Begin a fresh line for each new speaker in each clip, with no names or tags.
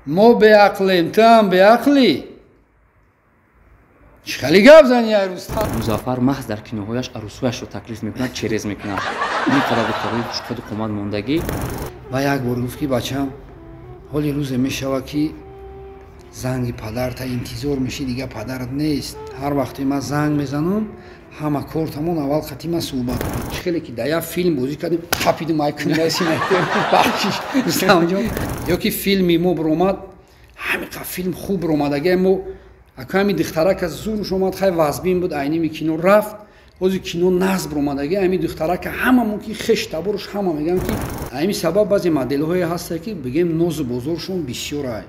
Мо беақлем, ту ҳам беақлӣ. Чӣ хеле гап зани, ай Рустам?
Музаффар маҳз дар киноҳояш арӯсҳояшро таклиф мекунад, через мекунад. Ин қадар духтарои хушқаду қомат мондагӣ.
Ва як бор гуфт, ки бачам, ҳоли рӯзе мешавад, ки занги падарта интизор мешӣ, дига падарат нест. Ҳар вақте ман занг мезанам, ҳама кор тамом, аввал қати ман суҳбат кун. Чӣ хеле ки дар як филм бозӣ кардем, қапидум, ай кундаси, бахшиш, Рустамҷон. Ё ки филми мо биромад, ҳамиқа филм хуб биромадагия, мо ака ҳами духтарака зурш омад, хай вазбин буд, айними кино рафт. Ҳозир кино назб омадаги, ҳами духтарака ҳама мумкин хеш таборуш ҳама мегӯянд, ки ҳами сабаб баъзе моделҳое ҳаста, ки бигем, нозу бозоршон бисёр ай.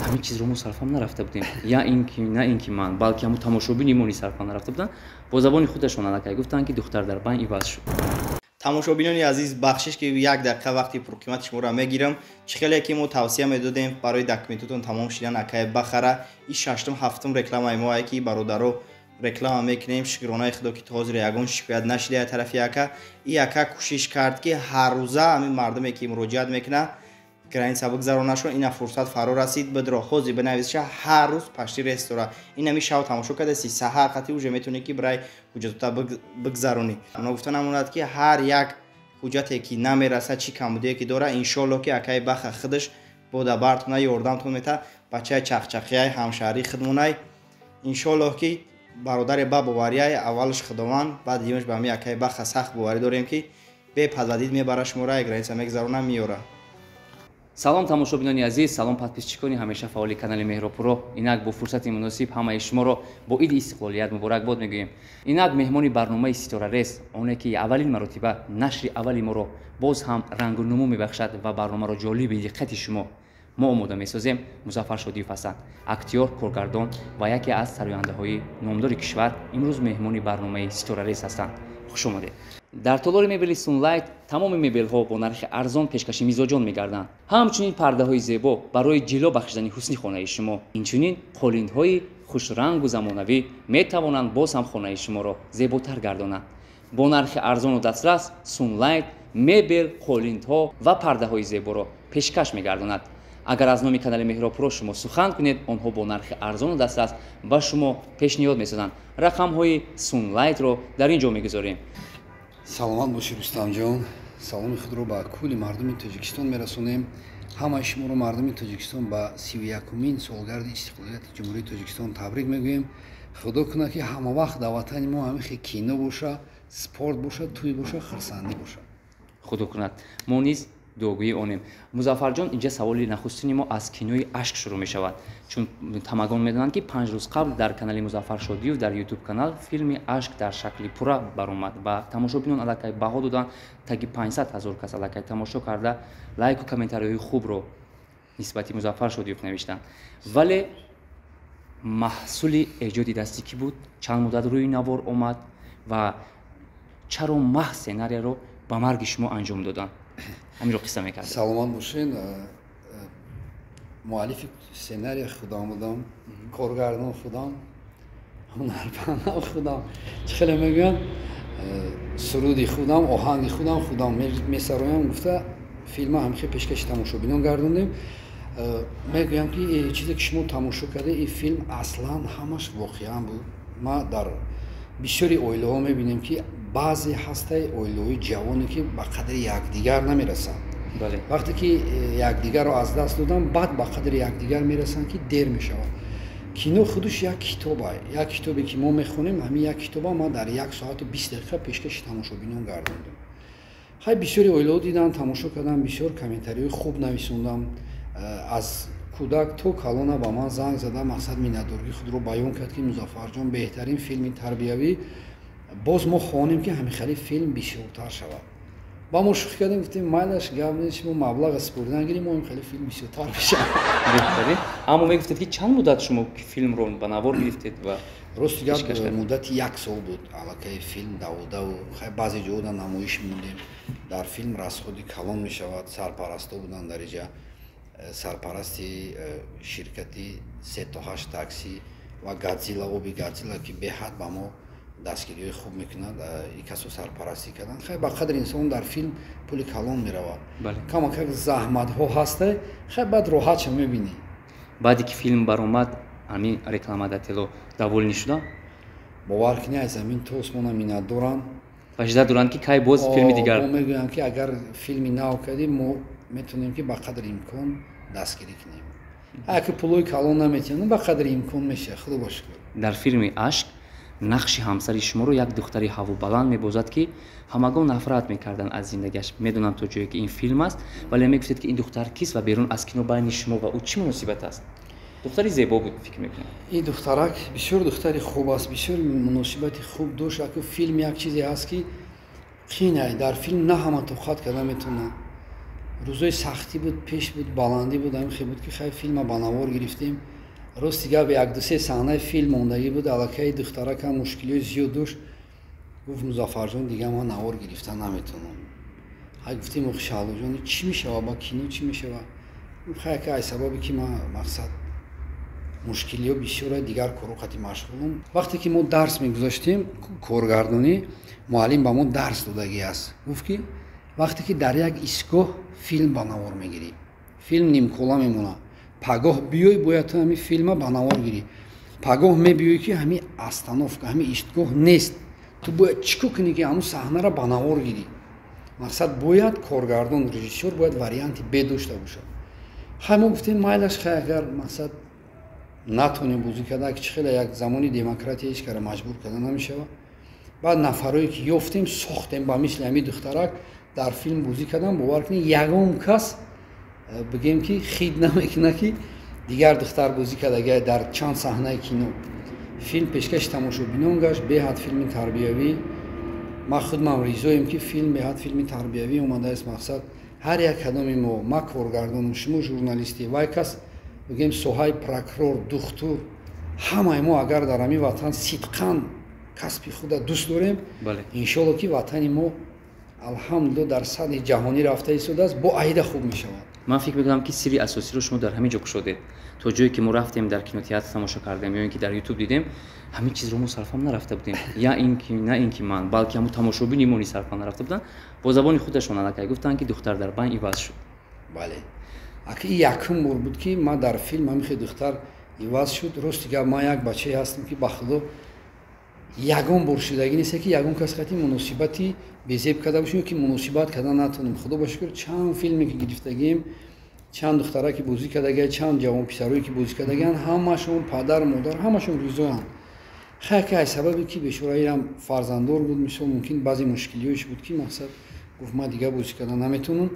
Ҳамин чизро мо сарфам нарафта будем, я ин ки на ин ки ман, балки ҳамун тамошобини мо низ сарфам нарафта буданд. Бо забони худашон аллакай гуфтанд, ки духтар дар байн иваз шуд.
Тамошобинони азиз, бахшиш, ки як дақиқа вақти пурқимати шуморо мегирам. Чӣ хеле ки мо тавсия медодем барои документотон тамом шидан, акай бахара. И шаштум, ҳафтум рекламаи мо, ки бародаро реклама мекунем. Шукронаи худо, ки то ҳозир ягон шикоят нашида тарафи ака. И ака кӯшиш кард, ки ҳаррӯза ҳамин мардуме ки муроҷиат мекунад, граница бигзаронашон. Ина фурсат фаро расид, бидро ҳозир бинависша, ҳар рӯз пашти рейс дора. Инами шав тамошо кардаси, саҳар қати уже метавонӣ, ки бирай ҳуҷҷатота бигзаронӣ. Ногуфта намонад, ки ҳар як ҳуҷҷате ки намерасад, чӣ камбудие ки дора, иншоалло, ки акаи Баха худаш бодабартона ёрдамтон мета. Бачаи чақчақияй, ҳамшаҳрии худмонай. Иншоалло, ки бародаре ба боварияй, аввалш Худованд, баъд димаш ба ҳами акаи Баха сахт боварӣ дорем, ки бепадвадид мебара шуморо, граница мегзарона, меёра.
Салом, тамошобинони азиз, салом, подписчикони ҳамеша фаъоли канали Меҳропуро. Инак бо фурсати муносиб ҳамаи шуморо бо иди истиқлолият муборакбод мегӯем. Инак меҳмони барномаи Ситорарес, оне ки аввалин маротиба нашри аввали моро боз ҳам рангу нумӯ мебахшад ва барномаро ҷолиби диққати шумо мо омода месозем, Музаффар Шодиев ҳастанд. Актёр, коргардон ва яке аз сарояндаҳои номдори кишвар имрӯз меҳмони барномаи Ситорарес ҳастанд. Хуш омадед. Дар толори мебели Сунлайт тамоми мебелҳо бо нархи арзон пешкаши мизоҷон мегарданд. Ҳамчунин пардаҳои зебо барои ҷило бахшидани ҳусни хонаи шумо, инчунин қолинҳои хушрангу замонавӣ метавонанд боз ҳам хонаи шуморо зеботар гардонанд. Бо нархи арзону дастрас Сунлайт мебел, қолинҳо ва пардаҳои зеборо пешкаш мегардонад. Агар аз номи канали Меҳробпуро шумо сухан кунед, онҳо бо нархи арзону дастрас ба шумо пешниҳод месозанд. Рақамҳои Сунлайтро дар ин ҷо мегузорем.
Саломат бошӣ, Рустамҷон. Саломи худро ба кулли мардуми Тоҷикистон мерасонем. Ҳамаи шуморо, мардуми Тоҷикистон, ба 31-умин солгарди истиқлолияти Ҷумҳурии Тоҷикистон табрик мегӯем. Худо кунад, ки ҳама вақт дар ватани мо ҳамин хел кино боша, спорт боша, тӯй боша, хурсандӣ боша.
Худо кунад, мо низ дуогӯи онем. Музаффарҷон, инҷа саволи нахустини мо аз кинои Ашк шурӯъ мешавад, чун тамагон медонанд, ки 5 рӯз қабл дар канали Музаффар Шодиев дар Ютуб канал филми Ашк дар шакли пурра баромад ва тамошобинон аллакай баҳо доданд. Таги 500 000 кас аллакай тамошо карда, лайку комментариҳои хубро нисбати Музаффар Шодиев навиштанд. Вале маҳсули эҷоди дастӣ кӣ буд, чанд муддат рӯи навор омад ва чаро маҳз сценарияро ба марги шумо анҷом доданд? Ҳаминро қисса мекард.
Саломат бошед. Муаллифи сценария худам будам, коргардон худам, ҳунармандам худам. Чӣ хеле мегӯянд, суруди худам, оҳанги худам, худам месароям гуфта, филма ҳамихел пешкаши тамошобинон гардондем. Мегӯям, ки чизе ки шумо тамошо карде, ин филм аслан ҳамаш воқеан буд. Ма дар бисёри оилаҳо мебинем, ки баъзе ҳастаи оилаҳои ҷавоне, ки ба қадри якдигар намерасанд. Вақте ки якдигарро аз даст доданд, баъд ба қадри якдигар мерасанд, ки дер мешавад. Кино худаш як китоба, як китобе ки мо мехонем. Ҳамин як китоба ман дар 1 соату 20 дақиқа пешкаши тамошобинон гардондем. Хай, бисёри оилаҳо диданд, тамошо карданд, бисёр комментариҳои хуб нависондам. Аз кӯдак то калона ба ман занг зада, мақсад, миннатдории худро баён кард, ки Музаффарҷон, беҳтарин филми тарбиявӣ, боз мо хонем, ки ҳамин филм бисёртар шавад. Ба мо шӯхӣ кардем, гуфтем: майлаш, гап нест, шумо маблаға супоридан гирем, мо хеле филм бисёртар мешавад.
Беҳтарин. Аммо мегуфтед, ки чанд муддат шумо филмро ба навор гирифтед ва
Рости гап, муддати як сол буд аллакай филм давудаву. Баъзе ҷода намоиш мондем. Дар филм расходи калон мешавад, сарпарасто буданд. Дар иҷа сарпарасти ширкати се то ҳашт такси ва Гадзила, оби Гадзила, ки беҳад ба мо дастгириҳои хуб мекунад, и касо сарпарастӣ карданд. Хай, ба қадри инсон дар филм пули калон меравад, камакак заҳматҳо ҳаста. Хай, баъд роҳатша мебинӣ.
Баъде ки филм баромад, ҳамин рекламодатело довольны шуда?
Бовар кунӣ, аз замин то осмона миннатдоранд.
Ва ждать доранд, ки кай боз филми дигар.
Мегӯянд, ки агар филми нав кардем, мо метавонем, ки ба қадри имкон дастгирӣ кунем. Аки пулои калон наметиҳанд, ба қадри имкон мешавад, худо ба шукр.
Дар филми «Ашк» нақши ҳамсари шуморо як духтари ҳавобаланд мебозад, ки ҳамагон нафрат мекарданд аз зиндагиаш. Медонам, то ҷое ки ин филм аст, вале мегуфтед, ки ин духтар кист ва берун аз кино байни шумо ва ӯ чӣ муносибат аст? Духтари зебо буд, фикр мекунам.
Ин духтарак бисёр духтари хуб аст, бисёр муносибати хуб дошт. Аку филм як чизе ҳаст, ки қинай, дар филм на ҳама тоқат карда метавонад. Рӯзои сахтӣ буд, пеш буд, баландӣ буд, ҳамин хел буд, ки хай, филма ба навор гирифтем. Рости гап, якду-се саҳнаи филм мондагӣ буд, аллакай духтаракам мушкилиҳои зиёд дошт. Гуфт: «Музаффарҷон, дига ман навор гирифта наметавонам». Ҳай, гуфтем: «Охи, Шаҳлоҷон, чӣ мешава, ба кино чӣ мешава?» Гуфт: «Хай, ака, ай сабабе ки ман, мақсад, мушкилиҳо бисёра, дигар корҳо қати машғулам». Вақте ки мо дарс мегузаштем коргардонӣ, муаллим ба мо дарс додагӣ аст. Гуфт, ки вақте ки дар як истгоҳ филм ба навор мегирӣ, филм нимкола мемонад. Пагоҳ биёй, бояд ту ҳамин филма ба навор гирӣ. Пагоҳ мебиёй, ки ҳамин остановка, ҳамин истгоҳ нест. Ту бояд чӣ кор кунӣ, ки ҳамун саҳнара ба навор гирӣ? Мақсад, бояд коргардон, режиссёр бояд варианти б дошта бошад. Хай, мо гуфтем: «Майлаш, хай, агар, мақсад, натонем бозӣ карда, ки чӣ хеле як замони демократия, ҳеҷ кара маҷбур карда намешавад». Баъд нафарое ки ёфтем, сохтем, ба мисли ҳамин духтарак дар филм бозӣ кардам. Бовар кунед, ягон кас, бигем, ки хид намекунад, ки дигар духтар бозӣ кардага дар чанд саҳнаи кино. Филм пешкаши тамошобинон гашт, беҳад филми тарбиявӣ. Ман худмам ризоем, ки филм беҳад филми тарбиявӣ омадааст. Мақсад, ҳар як кадоми мо, ма коргардонам, шумо журналистӣ, вай кас, бигем, соҳаи прокурор, духтур, ҳамаи мо агар дар ҳамин ватан сидқан касби худа дӯст дорем, иншолло, ки ватани мо, алҳамдулилло, дар сатҳи ҷаҳонӣ рафта истодааст, бо аида хуб мешавад.
Ман фикр мекунам, ки сирри асосиро шумо дар ҳамин ҷо кушодед. То ҷое ки мо рафтем, дар кинотеатр тамошо кардем ё ин ки дар Ютуб дидем, ҳамин чизро мо сарфам нарафта будем. Я ин ки на ин ки ман, балки ҳамун тамошобини мо низ сарфам нарафта буданд. Бо забони худашон аллакай гуфтанд, ки духтар дар байн иваз шуд.
Бале, аки якум бор буд, ки ман дар филм ҳамин хел духтар иваз шуд. Рости гап, ман як бачае ҳастам, ки ба худо, ягон бор шудагӣ несте, ки ягон кас қати муносибати безеб карда бошем ё ки муносибат карда натонем. Худо ба шукр, чанд филме ки гирифтагием, чанд духтара ки бозӣ кардагиан, чанд ҷавонписарое ки бозӣ кардагиан, ҳамашон падар, модар, ҳамашон ризоянд. Хай, ки аз сабабе ки бешора ирам фарзанддор буд, мисол, мумкин баъзе мушкилиҳош буд, ки, мақсад, гуфт: «Ман дигар бозӣ карда наметавонам».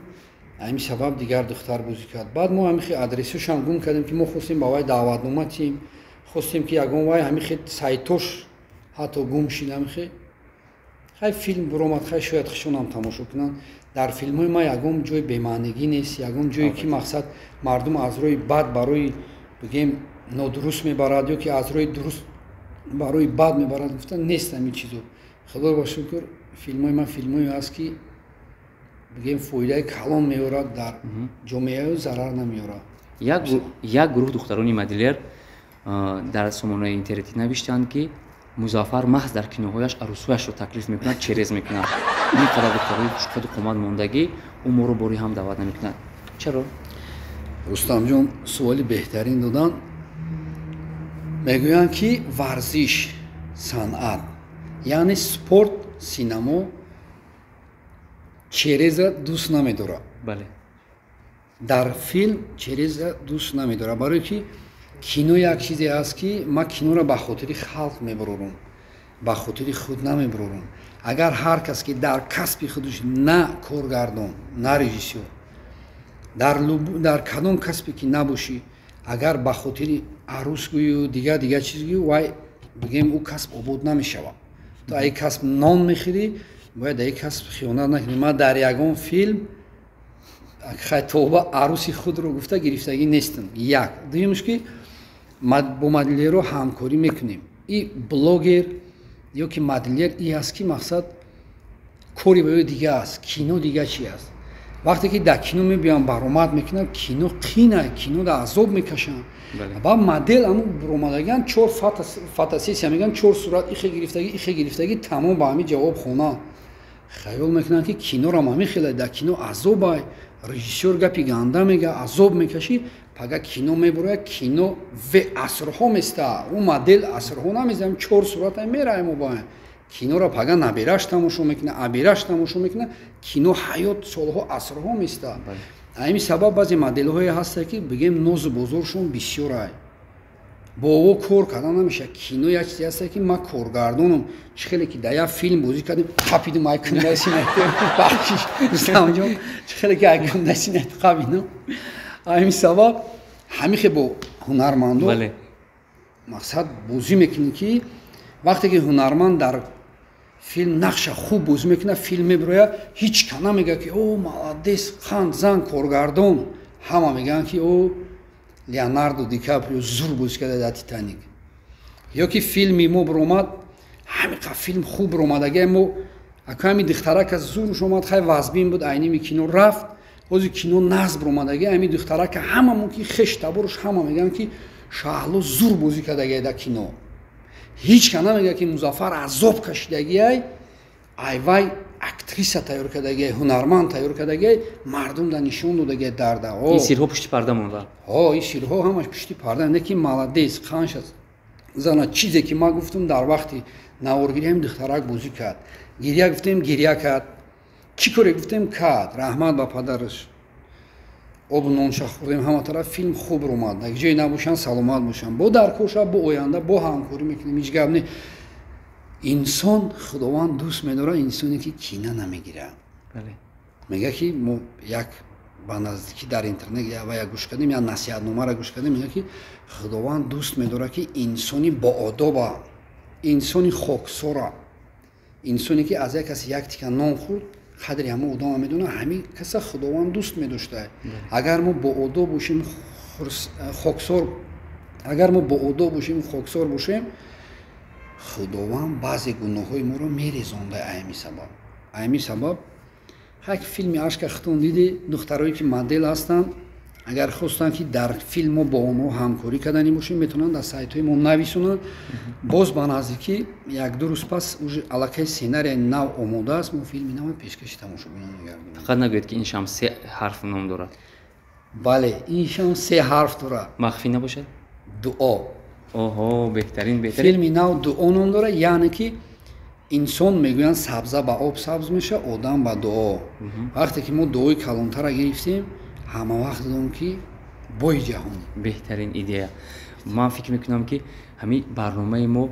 Ҳамин сабаб дигар духтар бозӣ кард. Баъд мо ҳамин хел адресошам гум кардем, ки мо хостем ба вай даъватнома тиҳем, хостем, ки ягон вай ҳамин хел сайтош ҳатто гум шид. Ҳамин хел, хай, филм буромад. Хай, шояд хушонам тамошо кунанд. Дар филмҳои ман ягон ҷои бемаънигӣ нест, ягон ҷое ки, мақсад, мардум аз роҳи бад барои, бигем, нодуруст мебарад ё ки аз роҳи дуруст барои бад мебарад гуфта нест ҳамин чизо. Худо ба шукр, филмҳои ман филмҳое ҳаст, ки, бигем, фоидаи калон меорад дар ҷомеаю зарар намеорад.
Як гурӯҳ духтарони модельер дар сомонаи интернетӣ навиштанд, ки Музаффар маҳз дар киноҳояш арӯсҳояшро таклиф мекунад, через мекунад. Ин қадар духтарои хушқаду қомат мондагӣ, ӯ моро бори ҳам даъват намекунад. Чаро?
Рустамҷон, суоли беҳтарин додан. Мегӯянд, ки варзиш санъат, яъне спорт, синамо череза дӯст намедорад. Дар филм череза дӯст намедорад, барое ки кино як чизе аст, ки ман киноро ба хотири халқ мебарорам, ба хотири худ намебарорам. Агар ҳар кас ки дар касби худаш, на коргардон, на режиссёр, дар кадом касбе ки набошӣ, агар ба хотири арӯс гӯю, дигар дигар чиз гӯю, вай, бигем, ӯ касб обод намешавад. Ту ай касб нон мехӯрӣ, бояд ай касб хиёнат накунӣ. Ман дар ягон филм, хай, тоба, арӯси худро гуфта гирифтагӣ нестам. Як дуюмш, ки бо модельеро ҳамкорӣ мекунем. И блогер ё ки модельер и аст, ки, мақсад, кори ба ё дига аст, кино дига чи аст. Вақте ки дар кино мебиёям, баромад мекунам, кино қина, кино да азоб мекашам. Баъд модел аму буромадагиан, чор фотосессия мегӯянд, чор сурат ихе гирифтагӣ, ихе гирифтагӣ, тамом, ба ҳамин ҷавоб хона. Хаёл мекунанд, ки кинорам ҳамин хеле. Дар кино азобай, режиссёр гапи ганда мега, азоб мекашӣ. Пага кино мебурояд, кино ве асрҳо места. Ӯ модел асрҳо намезанем, чор сурата мераем мо ба киноро пага набираш тамошо мекунад, абираш тамошо мекунад. Кино ҳаёт солҳо асрҳо места. Ҳамин сабаб баъзе моделҳое ҳастанд, ки бигем нозу бозоршон бисёр. Бо ово кор кардан намешавад. Кино як чизе ҳаст, ки ман коргардонам. Чӣ хеле ки дар як филм бозӣ кардем, қапидум ай кундаи синат. Бахшиш, Рустамҷон, чӣ хеле ки ай кундаи синат қапидум. Ҳамин сабаб ҳамин хел бо ҳунармандо мақсад бозӣ мекунӣ, ки вақте ки ҳунарманд дар филм нақша хуб бозӣ мекунад, филм мебирояд, ҳеҷ ка намегӯяд, ки о молодец, қанд зан коргардон. Ҳама мегӯянд, ки о Леонардо Ди Каприо зур бозӣ карда дар Титаник. Ё ки филми мо биромад, ҳамиқа филм хуб биромадагия мо ака ҳами духтарака зурш омад, хай вазбин буд, айними кино рафт. Ҳозир кино нағз биромадагия, ҳами духтарака ҳама мумкин хеш таборуш ҳама мегӯянд, ки Шаҳло зур бозӣ кардагия дар кино. Ҳеҷ ка намегӯяд, ки Музаффар азоб кашидагиай, айвай актриса тайёр кардагиай, ҳунарманд тайёр кардагиай, мардум да нишон додагиай дарда.
Ин сирҳо пушти парда монда.
Ҳо, ин сирҳо ҳамаш пушти парда. Не ки молодец, қанша зана чизе ки ман гуфтам дар вақти наворгирӣ ҳам духтарак бозӣ кард. Гиря гуфтем, гиря кард. Чӣ коре гуфтем, кард. Раҳмат ба падараш. Обу нонша хӯрдем, ҳама тараф филм хуб омад. Дар ҷое набошанд, саломат бошанд. Бо дар коша, бо оянда, бо ҳамкорӣ мекунем, ҳеҷ гап не. Инсон Худованд дӯст медорад инсоне, ки кина намегирад. Мегӯяд, ки мо як ба наздикӣ дар интернет ва як гӯш кардем, як насиҳатномаро гӯш кардем, мегӯяд, ки Худованд дӯст медорад, ки инсони боодоба, инсони хоксора, инсоне, ки аз як каси як тика нон хӯрд, қадри ҳама одама медонад, ҳамин каса Худованд дӯст медошта. Агар мо боодоб бошем, хоксор, агар мо боодоб бошем, хоксор бошем, Худованд баъзе гуноҳҳои моро мерезонда ҳамин сабаб. Ҳамин сабаб ҳар филми ашка хитон диди, духтарое ки модел ҳастанд, агар хостанд, ки дар филм мо бо онҳо ҳамкорӣ кардани бошем, метавонанд дар сайтҳои мо нависонанд. Боз ба наздикӣ як-ду рӯз пас уже аллакай сценарияи нав омода аст, мо филми нав пешкаши тамошобинон мегардонем.
Фақат нагӯед, ки ин шам се ҳарф ном дорад.
Бале, ин шам се ҳарф дорад.
Махфӣ набошад?
Дуо.
Оҳо, беҳтарин, беҳтарин.
Филми нав дуо ном дорад, яъне ки инсон мегӯянд сабза ба об сабз мешавад, одам ба дуо. Вақте ки мо дуои калонтара гирифтем, ҳама вақт дидем, ки бои ҷаҳон.
Беҳтарин идея. Ман фикр мекунам, ки ҳамин барномаи мо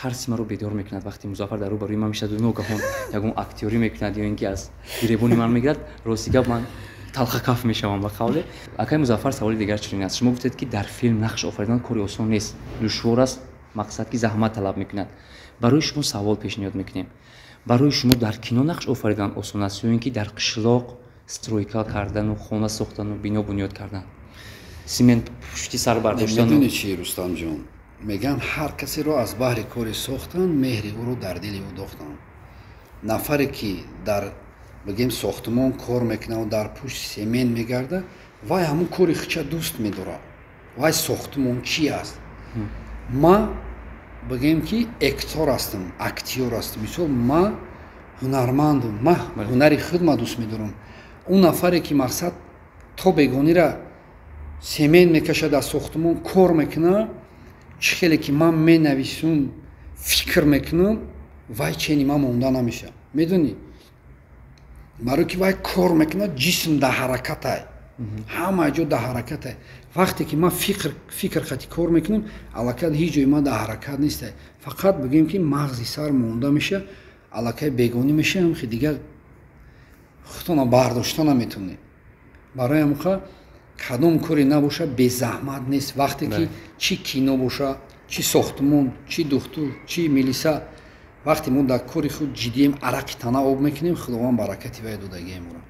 тарси маро бедор мекунад. Вақте Музаффар дар рӯбарӯи ман мешаваду ногаҳон ягон актёрӣ мекунад ё ин ки аз гиребони ман мегирад, рости гап, ман талхакаф мешавам ба қавле. Акай Музаффар, саволи дигар чунин аст. Шумо гуфтед, ки дар филм нақш офаридан кори осон нест, душвор аст, мақсад ки заҳмат талаб мекунад. Барои шумо савол пешниҳод мекунем. Барои шумо дар кино нақш офаридан осон аст ё ин ки дар қишлоқ стройка кардану хона сохтану бино бунёд кардан, симент пушти сар бардоштану?
Медонӣ чи, Рустамҷон, мегӯянд, ҳар касеро аз баҳри коре сохтанд, меҳри ӯро дар дили ӯ дохтанд. Нафаре ки дар бигем сохтмон кор мекунад, дар пушти семент мегардад, вай ҳамун кори хича дӯст медорад. Вай сохтмон чи аст? Ма бигем ки актёр ҳастам, актёр ҳастам. Мисол, ма ҳунармандам, ма ҳунари худма дӯст медорам. Он нафаре ки мақсад то бегонира семент мекашад, дар сохтмон кор мекунад, чӣ хеле ки ман менависум, фикр мекунам, вай чени ман монда намешавад. Медонӣ, барои ки вай кор мекунад, ҷисм дар ҳаракатай, ҳама ҷо дар ҳаракатай. Вақте ки ман фикр хати кор мекунам, аллакай ҳеҷ ҷои ман дар ҳаракат нестай. Фақат бигӯем, ки мағзи сар монда мешавад, аллакай бегонӣ мешавам, ки дигар худтона бардошта наметавонед. Барои ҳамқа кадом коре набошад, безаҳмат нест. Вақте ки чӣ кино боша, чӣ сохтмон, чӣ духтур, чӣ милиса, вақте мо дар кори худ ҷиддием, арақи тана об мекунем, Худованд баракати вай додагием моро.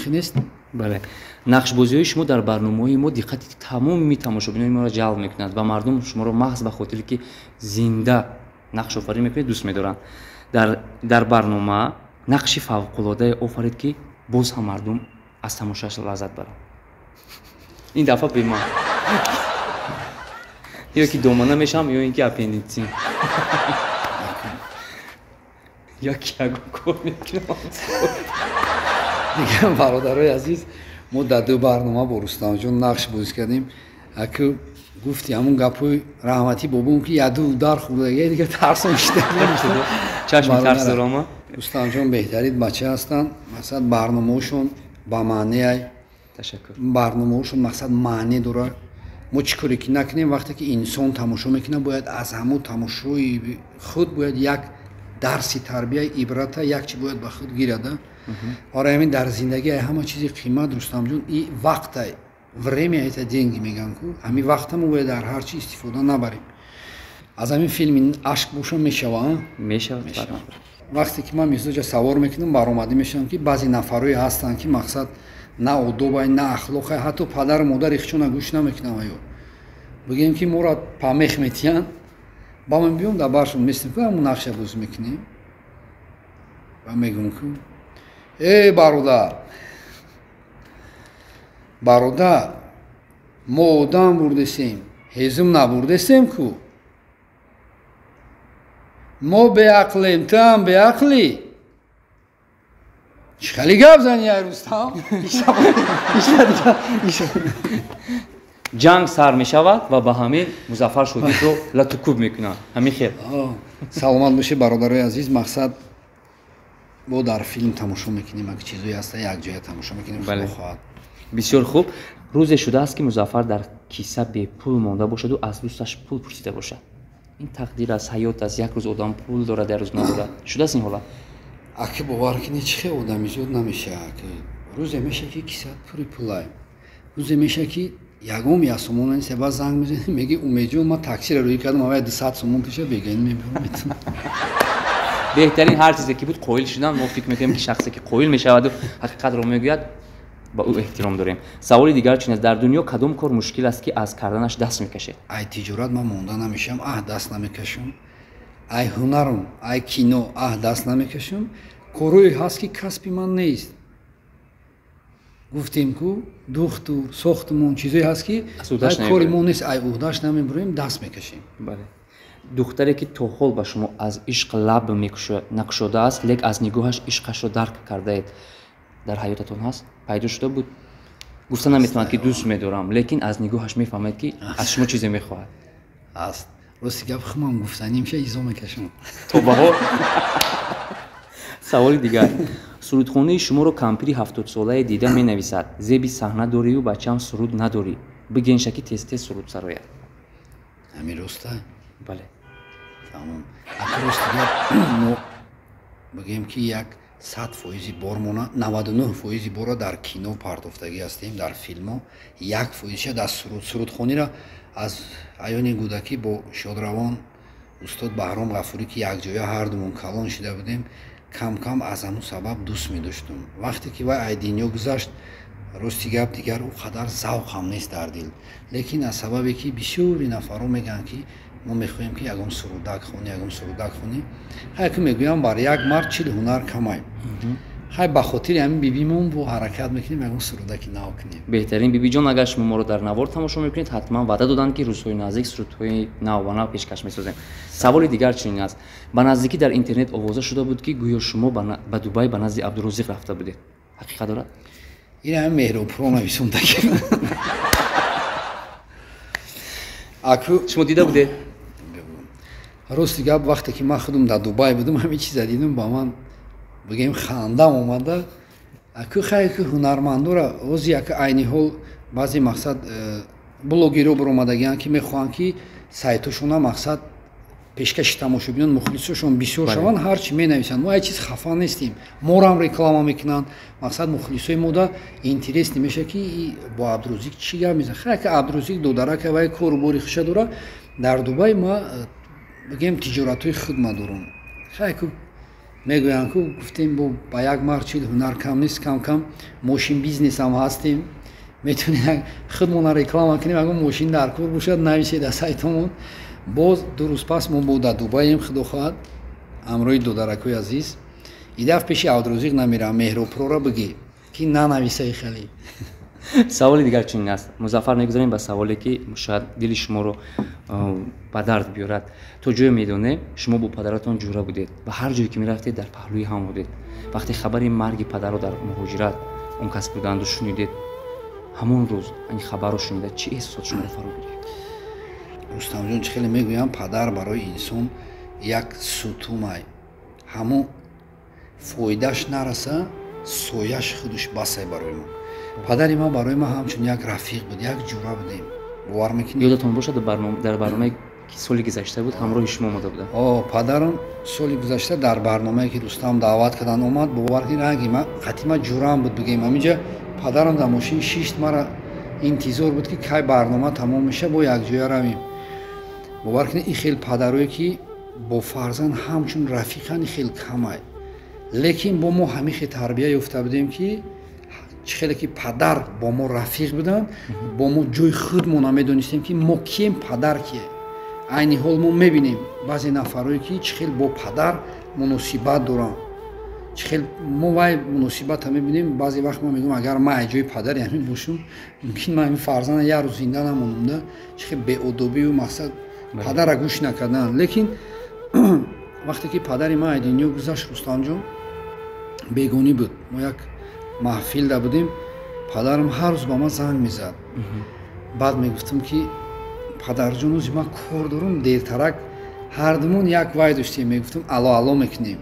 Нест?
Бале, нақшбозиҳои шумо дар барномаҳои мо диққати тамоми тамошобинони моро ҷалб мекунад ва мардум шуморо маҳз ба хотире ки зинда нақшофарӣ мекунед, дӯст медоранд. Дар барнома нақши фавқулоддае офарид, ки боз ҳам мардум аз тамошоаш лаззат баранд. Ин дафъа беман ё ки домана мешавам, ё ин ки аппендитсин, ё ки ягон кор мекунам.
Дигар, бародарои азиз, Мо дар ду барнома бо Рустамҷон нақш бозӣ кардем. Аку гуфти ҳамун гапҳои раҳматӣ бобом ки яду дар хӯрдагия дига тарсом шида.
Чашми тарс дорама.
Рустамҷон беҳтарин бача ҳастанд. Мақсад барномаҳошон ба маънеай.
Ташаккур.
Барномаҳошон мақсад маъне дорад. Мо чӣ коре ки накунем, вақте ки инсон тамошо мекунад, бояд аз ҳамун тамошои худ бояд як дарси тарбия, ибрата, як чи бояд ба худ гирада. Барои ҳамин дар зиндагӣ ҳама чизи қимат, Рустамҷон, и вақтай, время это деньги мегӯянд ку, ҳамин вақта мо бояд дар ҳар чи истифода набарем. Аз ҳамин филми ашк боша мешава?
Мешавад.
Вақте ки ман мизоҷа савор мекунам, баромадӣ мешавам, ки баъзе нафарое ҳастанд, ки мақсад на одобай, на ахлоқай, ҳатто падару модари хичона гӯш намекунам. Аю бигӯем ки моро памех метиҳанд, ба ман биём дар баршон местем ку, ҳамун нақша бозӣ мекунем ва мегӯм ку: э бародар, бародар, мо одам бурдесем, ҳезум набурдесем ку, мо беақлем, ту ҳам беақлӣ, чӣ хеле гап зани ай Рустам.
Ҷанг сар мешавад ва ба ҳамин Музаффар Шодиевро латукӯб мекунанд. Ҳамин хел.
Саломат бошед, бародарои азиз. Мақсад бо дар филм тамошо мекунем, ак чизое ҳаста якҷоя тамошо мекунем, худо хоҳад.
Бисёр хуб. Рӯзе шудааст, ки Музаффар дар киса бепул монда бошаду аз дӯсташ пул пурсида бошад. Ин тақдир аст, ҳаёт аст. Як рӯз одам пул дорад, як рӯз надорад. Шудааст ин ҳолат?
Аки бовар кунед, чӣ хел одами зиёд намешавад. Рӯзе мешавад, ки кисат пури пулай, рӯзе мешавад, ки ягон як сомон нест. Баъд занг мезанӣ, мегӣ: Умедҷон, ман таксиро рӯй кардам, аввал 200 сомон пеша бегани мебарам.
Беҳтарин ҳар чизе ки буд қоил шудан. Мо фикр мекунем, ки шахсе ки қоил мешаваду ҳақиқатро мегӯяд, ба ӯ эҳтиром дорем. Саволи дигар чунин аст: дар дунё кадом кор мушкил аст, ки аз карданаш даст мекашед?
Ай тиҷорат ман монда намешавам, аҳ даст намекашам. Ай ҳунарам, ай кино аҳ даст намекашам. Корое ҳаст, ки касби ман нест. Гуфтем ку, духтур, сохтмон, чизое ҳаст, ки кори мо нест, ай уҳдаш намебурем, даст мекашем.
Бале. Духтаре ки то ҳол ба шумо аз ишқ лаб накушодааст, лек аз нигоҳаш ишқашро дарк кардаед, дар ҳаётатон ҳаст? Пайдо шуда буд? Гуфта наметавонад, ки дӯст медорам, лекин аз нигоҳаш мефаҳмед, ки аз шумо чизе мехоҳад.
Аст. Рости гап, хумам гуфтаним ша изо мекашам.
То ба ҳол. Саволи дигар: сурудхонаи шуморо кампири 70-солае дида менависад: зеби саҳна дорию бачаам суруд надорӣ, бигенша, ки тез-тез суруд сарояд.
Ҳамин роста?
Бале.
Тамом. Аки рости гап, мо бигӯем, ки як 100% бормона, 99% бора дар кино пардохтагӣ ҳастем, дар филмҳо, 1%-ша дар суруд. Сурудхониро аз айёни кӯдакӣ бо шодравон устод Баҳром Ғафурӣ, ки якҷоя ҳардумон калон шида будем, кам-кам аз ҳамун сабаб дӯст медоштум. Вақте ки вай ай дунё гузашт, рости гап, дигар ӯ қадар завқам нест дар дил. Лекин аз сабабе ки бисёри нафарҳо мегӯянд, ки мо мехоҳем, ки ягон сурудак хонӣ, ягон сурудак хонӣ, ҳай ки мегӯям, бар як мард 40 ҳунар камай. Хай, ба хотири ҳамин бибимон бо ҳаракат мекунем, ягон сурудаки нав кунем.
Беҳтарин. Бибиҷон, агар шумо моро дар навор тамошо мекунед, ҳатман ваъда доданд, ки рӯзҳои наздик сурудҳои нав ба нав пешкаш месозем. Саволи дигар чунин аст: ба наздикӣ дар интернет овоза шуда буд, ки гӯё шумо ба Дубай ба назди Абдурозиқ рафта будед. Ҳақиқат дорад?
Ин ҳамин Меҳробпуро нависондаки. Аку
шумо дида будед?
Рости гап, вақте ки ман худам дар Дубай будам, ҳамин чиза дидам, ба ман бигӯем хандам омада. Аку хай, ку ҳунармандора ози як айни ҳол баъзе мақсад блогерҳо баромадагианд, ки мехоҳанд, ки сайтошона мақсад пешкаши тамошобинон, мухлисошон бисёр шаванд, ҳар чи менависанд. Мо ай чиз хафа нестем, морам реклама мекунанд. Мақсад мухлисои мода интерес немешавад, ки бо Абдурозиқ чӣ гап мезанад. Хай, ки Абдурозиқ додарака, вай кору бори хуша дора. Дар Дубай ма бигӯем тиҷоратҳои худ ма дорам. Хай, ку мегӯянд ку, гуфтем, бо ба як мард 40 ҳунар кам нест. Кам кам мошин бизнесам ҳастем, метавонем худмона реклама кунем. Ягон мошин дар кор бошад, нависед аз сайтомон. Боз 2 рӯз пас мо бо дар Дубайем, худо хоҳад, ҳамроҳи додаракҳои азиз. Идаф пеши Абдурозиқ намерам, Меҳробпрора бигӣ, ки нанависаи хеле.
Саволи дигар чунин аст, Музаффар: мегузарем ба саволе, ки шояд дили шуморо ба дард биёрад. То ҷое медонем, шумо бо падаратон ҷура будед ва ҳар ҷое ки мерафтед, дар паҳлӯи ҳам будед. Вақте хабари марги падарро дар муҳоҷират он кас буданду шунидед, Ҳамон рӯз ин хабарро шунида чӣ эҳсосот шуморо фаро гирифт?
Рустамҷон, чӣ хеле мегӯям, падар барои инсон як сутумай. Ҳамон фоидаш нараса, сояш худаш басай барои мо. Падари ман барои ман ҳамчун як рафиқ буд, як ҷура будем. Бовар мекунӣ?
Ёдатон бошад, дар барномае ки соли гузашта буд, ҳамроҳи шумо омода будам.
Падарам соли гузашта дар барномае ки Рустам даъват кардан омад, бовар кунӣ, ранги ман қатима ҷурам буд бигем. Ҳаминҷа падарам дар мошин шишт, мара интизор буд ки кай барнома тамом меша, бо якҷоя равем. Бовар кунед, ин хел падарое ки бо фарзанд ҳамчун рафиқан, ин хел камай. Лекин бо мо ҳамин хел тарбия ёфта будем ки чӣ хеле ки падар бо мо рафиқ буданд, бо мо ҷои худмо намедонистем ки мо кием, падар кие. Айни ҳол мо мебинем баъзе нафарое ки чӣ хел бо падар муносибат доранд, чӣ хел мо вай муносибата мебинем. Баъзе вақт ма мегӯям, агар ман ай ҷои падари ҳамин бошам, мумкин ман ҳамин фарзанда як рӯз зинда намонам, да чӣ хел беодобию мақсад падара гӯш накардан. Лекин вақте ки падари ман ай дунё гузашт, Рустамҷон, бегонӣ буд, мо як маҳфилда будем, падарам ҳар рӯз ба ман занг мезад. Баъд мегуфтам ки падарҷон, рӯзи ман кор дорам, дертарак. Ҳардумон як вай доштем, мегуфтам ало ало мекунем.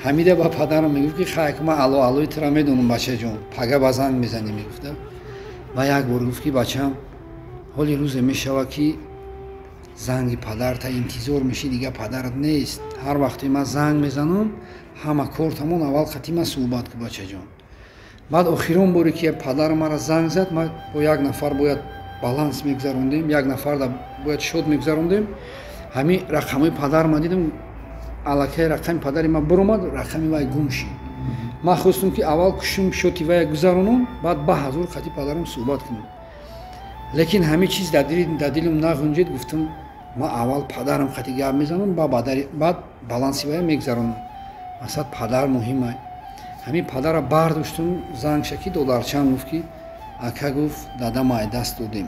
Ҳамида ба падарам мегуфт ки хай, ман ало алои тура медонам, бачаҷон, пага ба занг мезанем, мегуфта. Ва як бор гуфт ки бачам, ҳоли рӯзе мешавад ки занги падарта интизор мешӣ, дига падарат нест. Ҳар вақте ман занг мезанам, ҳама кор тамом, аввал қати ман суҳбат ку, бачаҷон. Баъд охирон боре ки падарам мара занг зад, ман бо як нафар бояд баланс мегузарондем, як нафар бояд шод мегузарондем. Ҳамин рақамҳои падарма дидам, аллакай рақами падари ман биромад, рақами вай гум шид. Ман хостум ки аввал кушум шоти вая гузаронам, баъд ба ҳазур қати падарам суҳбат кунам. Лекин ҳамин чиз дар дилам нағунҷид. Гуфтам, ман аввал падарам қати гап мезанам, баъд баланси вая мегузаронам. Мақсад падар муҳим. Ҳамин падара бардоштум, занг шаки додарчам гуфт ки ака, гуфт, дадам ай даст додем.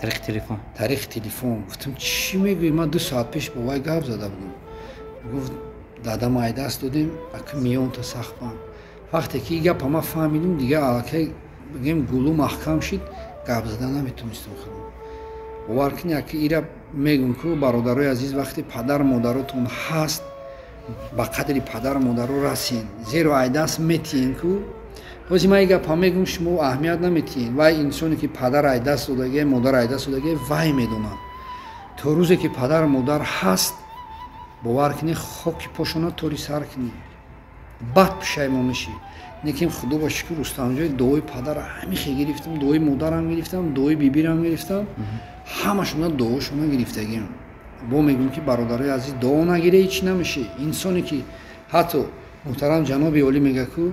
Тариқи телефон?
Тариқи телефон. Гуфтам, чӣ мегӯӣ, ман 2 соат пеш бо вай гап зада будам. Гуфт, дадам ай даст додем, ака, миёнта сахт банд. Вақте ки гапа ман фаҳмидум, дига аллакай бигем гулу маҳкам шид, гап зада наметонистам худам. Бовар кунед, ака, ира мегӯм ку, бародарои азиз, вақте падар модаротон ҳаст, ба қадри падару модаро расен, зеро ай даст метиҳен ку. Ҳози ман и гапа мегӯм, шумо аҳамият наметиҳен. Вай инсоне ки падар ай даст додагия, модар ай даст додагия, вай медонад. То рӯзе ки падару модар ҳаст, бовар кунед, хоки пошона тори сар кунед, бад пушаймон мешӣ. Лекин худо ба шукр, Рустамҷои, дуои падара ҳамихе гирифтам, дуои модарам гирифтам, дуои бибирам гирифтам, ҳамашона дуошона гирифтагиам. Бо мегӯм ки бародарои азиз, дуо нагире, ҳеч намешӣ. Инсоне ки ҳатто муҳтарам ҷаноби олӣ мега ку,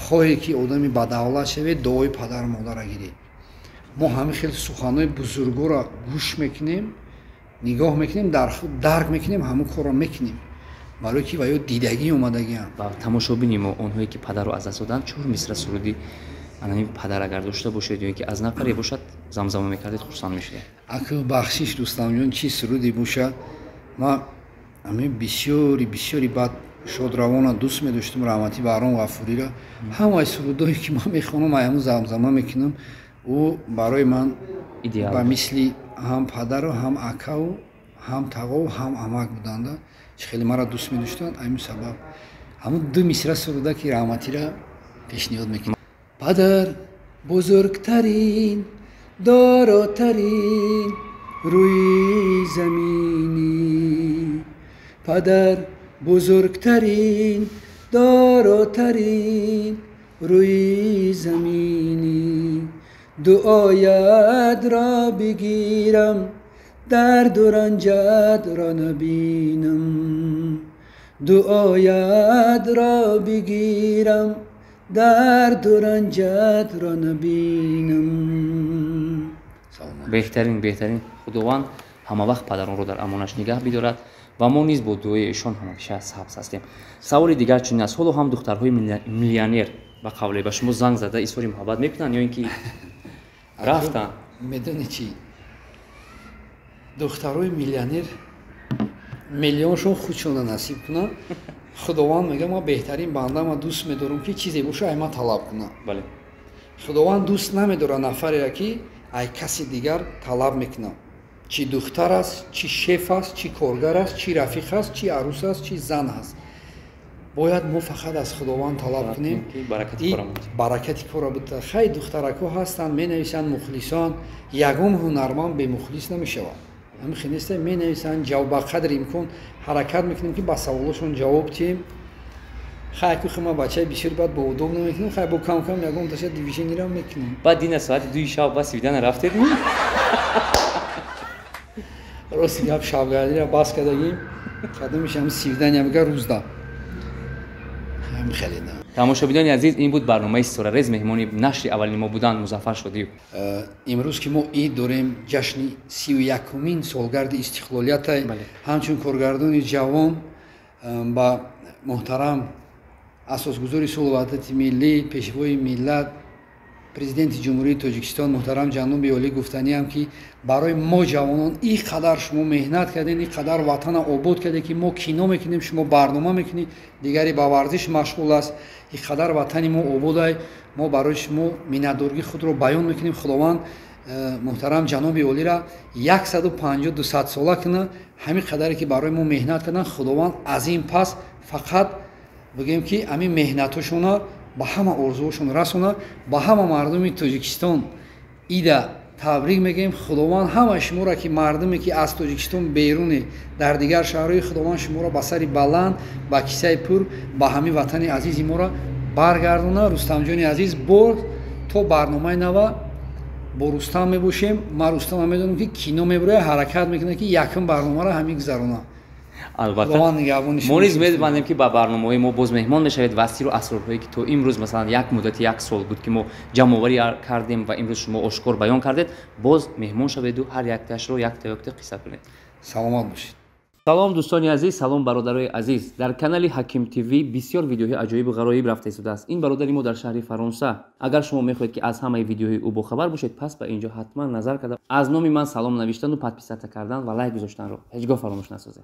хоҳе ки одами бадавлат шавед, дуои падару модара гиред. Мо ҳамин хел суханҳои бузургоро гӯш мекунем, нигоҳ мекунем, дар худ дарк мекунем, ҳамон корро мекунем, барое ки ва ё дидагӣ омадагиам.
Ва тамошобини мо, онҳое ки падарро аз даст доданд, чор мисра суруди анами падар агар дошта бошед ё ин ки аз нафаре бошад, замзама мекардед, хурсанд мешудем.
Аку бахшиш, Рустамҷон, чӣ суруде бошад, ман ҳамин бисёри бисёри баъд шодравона дӯст медоштам, раҳматӣ Баҳром Ғафурира. Ҳамаи сурудое ки ман мехонам, ай ҳамун замзама мекунам. Ӯ барои ман ба мисли ҳам падару, ҳам акаву, ҳам тағову, ҳам амак буданда, чӣ хеле маро дӯст медоштанд. Ҳамин сабаб ҳамун ду мисра суруда ки раҳматира пешниҳод мекунам. Падар бузургтарин, доротарин рӯи заминӣ, падар бузургтарин, доротарин рӯи заминӣ. Дуоятро бигирам, дарду ранҷатро набинам, дуоятро бигирам, дарду ранҷатро набинам.
Беҳтарин, беҳтарин. Худованд ҳама вақт падаронро дар амонаш нигаҳ бидорад ва мо низ бо дуои эшон ҳамеша сабз ҳастем. Саволи дигар чунин аст: ҳоло ҳам духтарҳои миллионер ба қавле ба шумо занг зада изҳори муҳаббат мекунанд ё ин ки рафтанд?
Медони чӣ, духтарҳои миллионер миллионшон худшона насиб кунанд. Худованд мега, ман беҳтарин бандама дӯст медорам ки чизе боша, ай ман талаб кунам. Худованд дӯст намедорад нафареро, ки ай каси дигар талаб мекунад. Чӣ духтар аст, чӣ шеф аст, чӣ коргар аст, чӣ рафиқ аст, чӣ арӯс аст, чӣ зан аст. Бояд мо фақат аз Худованд талаб кунем, баракати кора бита. Хай, духтаракҳо ҳастанд, менависанд, мухлисон. Ягон ҳунарманд бемухлис намешавад. Ҳамин хел неста, менависанд, ба қадри имкон ҳаракат мекунем, ки ба саволошон ҷавоб диҳем. Хай, ку ма бачаи бисёр баъд бо удоб намекунем, хай, бо кам кам ягон таша движение ро мекунем.
Баъд дина соати 2 шаб ба свидание рафтед?
Рости гап, шабгардиро бас кардагим. Кадомиш ҳам свидание бигар, рӯзда хеле.
Тамошобинони азиз, ин буд барномаи Ситорарез. Меҳмони нашри аввалини мо буданд Музаффар Шодиев.
Имрӯз ки мо ид дорем, ҷашни 31-умин солгарди истиқлолиятай, ҳамчун коргардони ҷавон ба муҳтарам асосгузори сулҳу ваҳдати миллӣ, пешвои миллат, Президенти Ҷумҳурии Тоҷикистон муҳтарам ҷаноби олӣ гуфтаниам, ки барои мо ҷавонон ин қадар шумо меҳнат кардем, ин қадар ватана обод кардем, ки мо кино мекунем, шумо барнома мекунед, дигаре ба варзиш машғул аст. Ин қадар ватани мо ободай. Мо барои шумо миннатдории худро баён мекунем. Худованд муҳтарам ҷаноби олиро 150-200 сола кунад. Ҳамин қадаре ки барои мо меҳнат карданд, Худованд аз ин пас фақат бигӯем, ки ҳамин меҳнатҳошона ба ҳама орзуҳошон расонад. Ба ҳама мардуми Тоҷикистон ида табрик мегӯем. Худованд ҳама шуморо, ки мардуме ки аз Тоҷикистон беруне, дар дигар шаҳрҳои, Худованд шуморо ба сари баланд, ба кисаи пур ба ҳамин ватани азизи моро баргардонад. Рустамҷони азиз, бор то барномаи нава бо Рустам мебошем. Ман Рустама медонам, ки кино мебурояд, ҳаракат мекунад, ки якум барномаро ҳамин гузаронад.
Албатта, мо низ умедбандем, ки ба барномаҳои мо боз меҳмон мешавед ва сиру асрорҳое, ки то имрӯз, масалан, як муддати як сол буд, ки мо ҷамъоварӣ кардем ва имрӯз шумо ошкор баён кардед, боз меҳмон шаведу ҳар яктаашро якта якта қисса кунед.
Саломат бошед.
Салом, дӯстони азиз, салом, бародарои азиз. Дар канали Ҳаким ТВ бисёр видеоҳои аҷоибу ғароиб рафта истодааст. Ин бародари мо дар шаҳри Фаронса. Агар шумо мехоҳед, ки аз ҳамаи видеоҳои ӯ бохабар бошед, пас ба инҷо ҳатман назар карда, аз номи ман салом навиштану подписаться кардан ва лайк гузоштанро ҳеҷ гоҳ фаромӯш насозед.